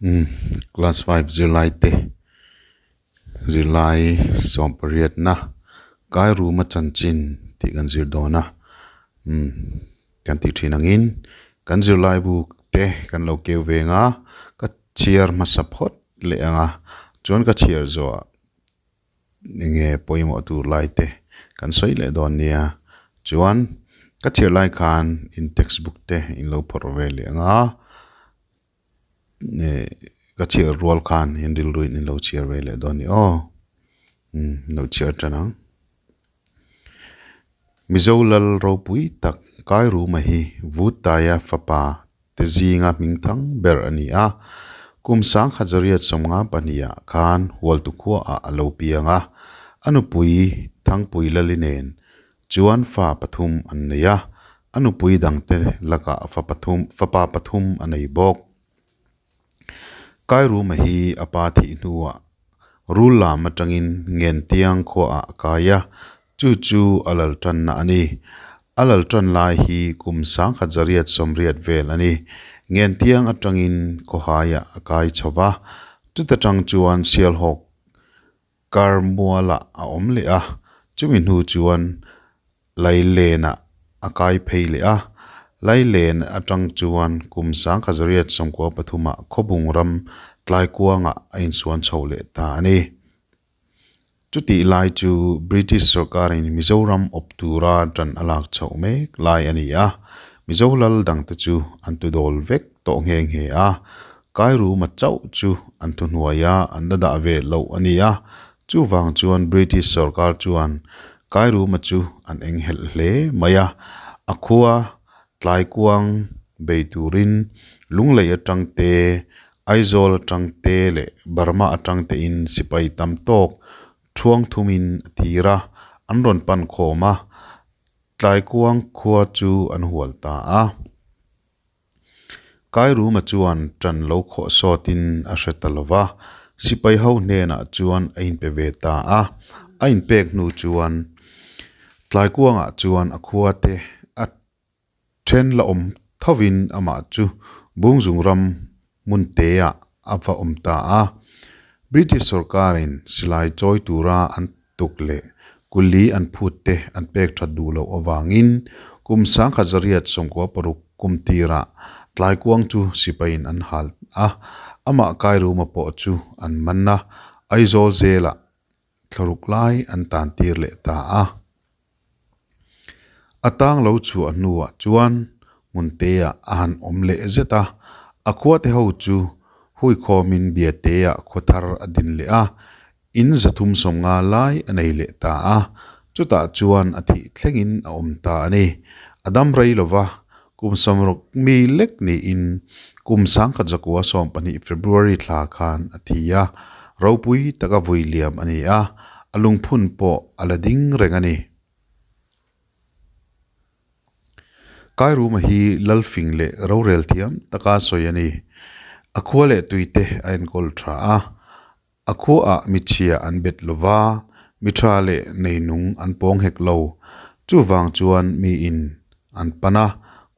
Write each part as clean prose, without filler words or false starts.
Umm class five zirlai te zirlai sawmpariat na kai room a chanchin tih kan zir dawn a umm kan tih thin angin kan zirlai bu te kan lo keu veng a ka chhiar hmasa phawt leh ang a chuan ka chhiar zawhah enge pawimawh tur lai te kan sawi leh dawn nia chuan ka chhiar lai khan in textbook te in lo phawrh ve leh ang a eh ka chhiar rual khan in rilru in lo chhiar ve leh dawn a ni aw umm lo chhiar tan ang. Mizo lal ropui tak Kairuma hi Vutaia fapa te zinga hming thang ber a ni a. Kum sangkhat zariat sawmnga pahniha khan Hualtu khuaah a lo piang a. A nupui Thangpui Lali nen chuan fa pathum an nei a, a nupui dangte lakah fa pathum fapa pathum a nei bawk. Kairuma hi a pa thih hnuah rul lam atangin Ngentiang khuaah a kai a, chu chu a lal tanna a ni. A lal tan lai hi kum sangkhat zariat sawmriat vel a ni. Ngentiang atangin khawhaiah a kai chho va, chuta tang chuan Sialhawk Karmualah a awm leh a, chumi hnu chuan Lailenah a kai phei leh a. Lailen atang chuan kum sangkhat zariat sawmkua pathumah Khawbung ram Tlaikuangah a insuan chho leh ta a ni. Chutih lai chu British sawrkarin Mizoram awp tura tan a lak chhoh mek lai a ni a, Mizo lal dangte chu an tudawl vek tawh nghe nghe a, Kairuma chauh chu an thuhnuaia an la dah ve loh a ni a, chuvang chuan British sawrkar chuan Kairuma chu an enghelh hle mai a, a khua Tlaikuang bei turin Lunglei atang te, Aizawl atang te leh Burma atang tein sipai tam tawk thuang thumin a tir a, an rawn pan khawm a, Tlaikuang khua chu an hual ta a. Kairuma chuan ṭan lo khawh sawtin a hre ta lo va, sipai ho hnenah chuan a inpe ve ta a. A inpek hnu chuan Tlaikuangah chuan a khua te a ṭhen la awm thovin amah chu Bungzung ram hmun teah a va awm ta a. British sawrkarin silai chawi tura an tuk leh kuli an phut te an pek that duh loh avangin kum sangkhat zariat sawmkua paruk kum tirah Tlaikuang chu sipaiin an hal a, amah Kairuma pawh chu an man a, Aizawl zelah thlaruk lai an tan tir leh ta a. A tang lo chhuah hnuah chuan Hmunteah a han awm leh zet a, a khuate ho chu huikhawmin Biateah khaw thar a din leh a, in zathum sawmnga lai a nei leh ta a, chutah chuan a thih thlengin a awm ta a ni. A dam rei lo va, kum sawmruk mi lek niin kum sangkhat zakua sawmpahnih February thla khan a thi a, ropui taka vui liam a ni a, a lungphun pawh a la ding reng a ni. Kairuma hi Lalfing leh rorel thiam taka sawi a ni. A khua leh tuite a enkawl tha a, A khuaah michhia an bet lo va, mi tha leh neinung an pawng hek lo. Chuvang chuan miin an pan a,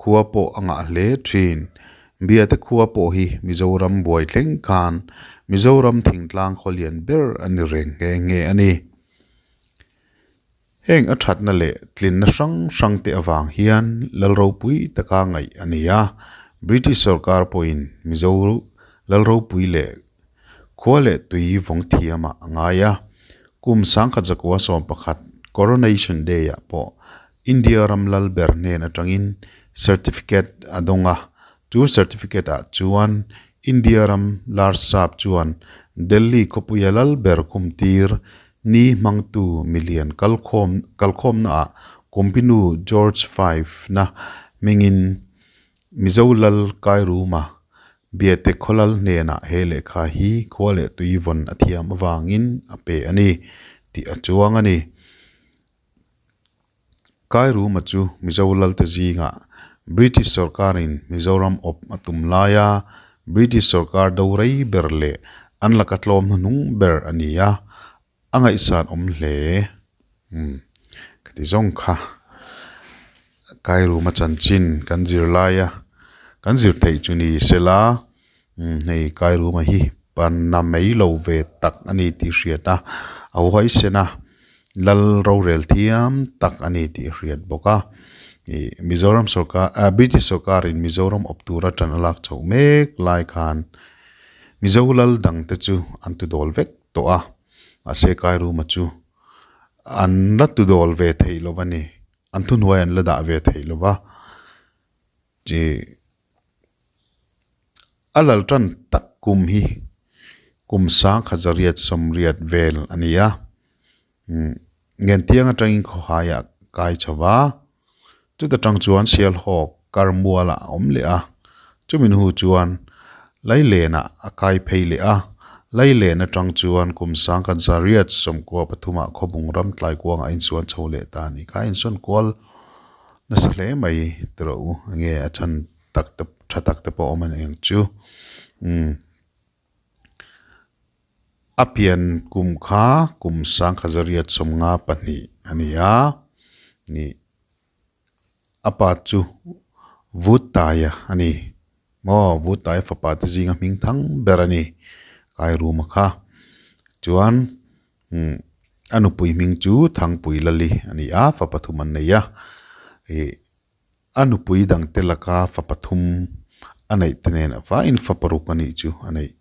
khua pawh a ngah hle thin. Biate khua pawh hi Mizoram buai thleng khan Mizoram thingtlang khaw lian ber a ni reng nghe nghe a ni. Heng a thatna leh tlinna hrang hrang te avang hian lal ropui taka ngaih a ni a, British sorkar pawhin Mizo lal ropui leh khua leh tui vawng thiamah a ngai a. Kum sangkhat zakua sawm pakhat Coronation Day-ah pawh India ram lal ber hnen atangin certificate a dawng a, chu certificate-ah chuan India ram larsap chuan Delhi khawpuia lal ber khumtir Ni hmangtu milian kalkhawm kalkhawmnaah Kumpinu George V na hmingin Mizo Lal Kairuma Biate Khawlal hnenah he lehkha hi khua leh tui vawn a thiam avangin a pe a ni tih a chuang a ni. Kairuma chu Mizo Lalte zingah British sawrkarin Mizoram awp a tum laia British sawrkar do rei ber leh an laka tlawm hnuhnung ber a ni a, a ngaihsan awm hle. Umm ka ti zawng kha. Kairuma chanchin kan zir laia kan zir theih chu ni sela. Hei Kairuma hi panna mai lo ve tak a ni tih hriat a, a huaisen a, lal rorel thiam tak a ni tih hriat bawk a. Ih Mizoram sawrkar ah British sawrkarin Mizoram awp tura tan a lak chhoh mek lai khan Mizo lal dangte chu an tu dawl vek tawh a, mahse Kairuma chu an la tu dawl ve theih lo a ni, an thuhnuai an la dah ve theih lo va. Ih. A lal tan tak kum hi kum 1880 vel a ni a, Ngentiang atangin khawhaiah kai chho va, chuta tang chuan Sialhawk Karmualah a awm leh a, chumi hnu chuan Lailenah a kai phei leh a, Lailen atang chuan kum 1993 ah Khawbung ram tlaikuangah a insuan chho leh ta a ni kha a insawn kual nasa hle mai tawh u, enge a chhan tak te tha tak te pawh awm a ni ang chu umm a pian kum kha kum 1952 a ni a nih a pa chu Vutaia a ni maw Vutaia fapa te zinga hming thang ber a ni Kairuma kha chuan umm a nupui hming chu Thangpui Lali a ni a fa pathum an nei a ih. A nupui dangte laka fa pathum a neih te nen a vaiin fa paruk a nih chu a neih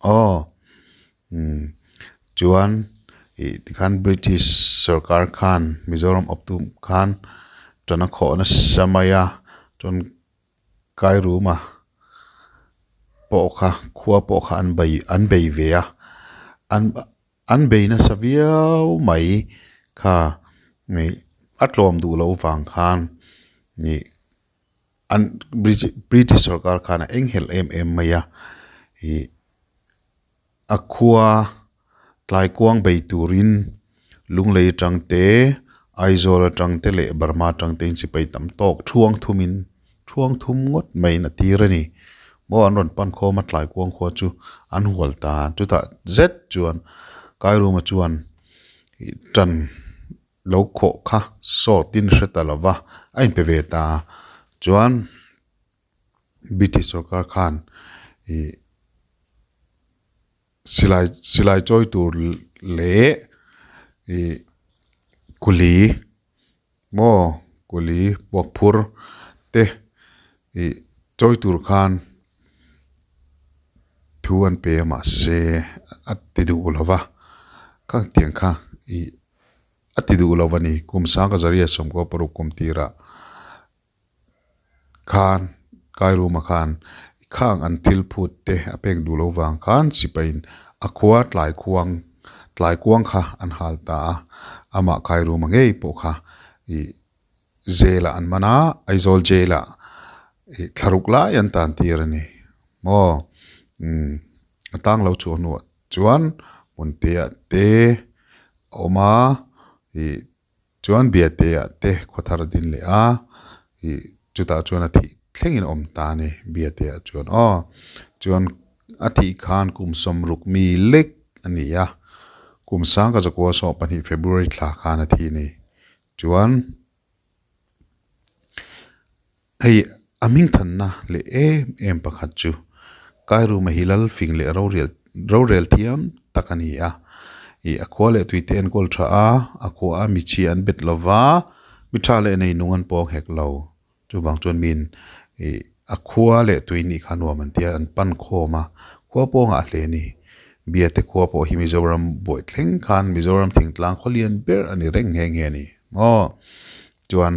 aw. Umm chuan ih tikhan British sorkar khan Mizoram awptu khan tan a khawh nasa mai a chuan Kairuma pawh kha khua pawh kha an bei an bei ve a an An bei nasa viau mai kha ih a tlawm duh loh vang khan ih an British sorkar khan a enghelh em em mai a ih a khua tlaikuang bei turin Lunglei atang te Aizawl atang te leh Burma atang te in sipai tam tawk thuang thumin Thuang thum ngawt maiin a tir a ni. Maw an rawn pan khawm a tlaikuang khua chu an hual ta. Chutah zet chuan Kairuma chuan ṭan lo khawh kha sawtin hre ta lo va, a inpe ve ta. Chuan British sorkar khan ih Silai silai chawi tur leh ih kuli maw kuli puak phur te ih chawi tur khan thu an pe a mahse a ti duh lo va khang tiang kha ih a ti duh lo a ni kum 1996 kum tirah. Khan Kairuma khan khang an thil phut te a pek duh lo vang khan sipaiin a khua tlai khuang tlai kuang kha an hal ta a, amah Kairuma ngei pawh kha ih jail ah an man a, Aizawl jail ah ih thlaruk lai an tan tir a ni maw umm a tang lo chhuah hnuah chuan hmunte ah te a awm a ih. Chuan Biate ah te khawthar a din leh a, ih chutah chuan a thih thlengin a awm ta a ni Biate ah chuan aw. Chuan a thih khan kum sawmruk mi lek a ni a, kum sangka zakua sawh pahnih February thla khan a thi a ni. Chuan hei a hmingthanna leh em em pakhat chu Kairuma hi lal fing leh rorel rorel thiam tak a ni a. Ih a khua leh tuite enkawl tha a, a khua a michhia an bet lo va, mi tha leh nei nung an pawng hek lo. Chuvang chuan miin ih a khua leh tui nih kha nuam an tia an pan khawm a, khua pawngah a hle a ni. Biate khua pawh hi Mizoram buai thleng khan Mizoram thingtlang khawlian ber a ni reng nghe nghe a ni maw? Chuan.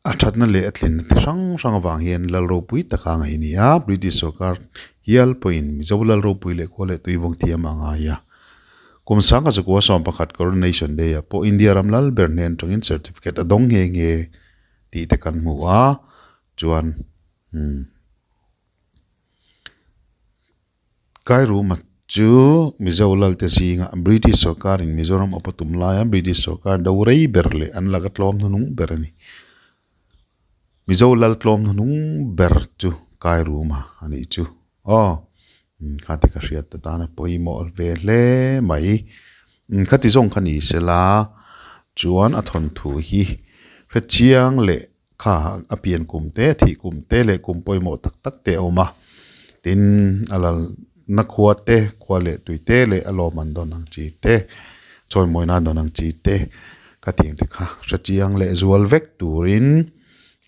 A thatna leh a tlinna ti hrang hrang avang hian lal ropui taka ngaih a ni a, British sorkar hial pawhin Mizo lal ropui leh khua leh tuivawng thiam a ngai a. Kum 1911 Coronation Day ah pawh India ram lal ber hnen atangin certificate a dawng nghe nghe tih te kan hmu a, chuan umm. Kairuma chu Mizo lalte zinga British sorkarin Mizoram a patum laia British sorkar do rei ber leh an laka tlawm hnuhnung ber a ni. Mizo lal tlawm hnuhnung ber chu Kairuma a nih chu. Aw, kha ti ka hriat atana pawimawh ve hle mai. Khati zawng kha ni sela chuan a thawnthu hi hrechiang leh. Kha a pian kum te, a thih kum te leh kum pawimawh tak tak te a awm a. Tin, a lalna khua te, khua leh tui te leh a lawm an dawn ang chi te, chawimawina an dawn ang chi te khatiang te kha hre chiang leh zual vek turin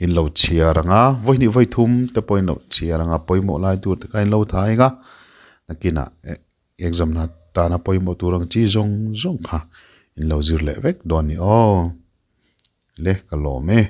in lo chhiar ang a, vawi hnih vawi thum te pawh in lo chhiar ang a, pawimawh lai tur te kha in lo thai ang a, nakinah exam na tana pawimawh tur ang chi zawng zawng kha in lo zir leh vek dawn a ni aw. Le ka lawm e.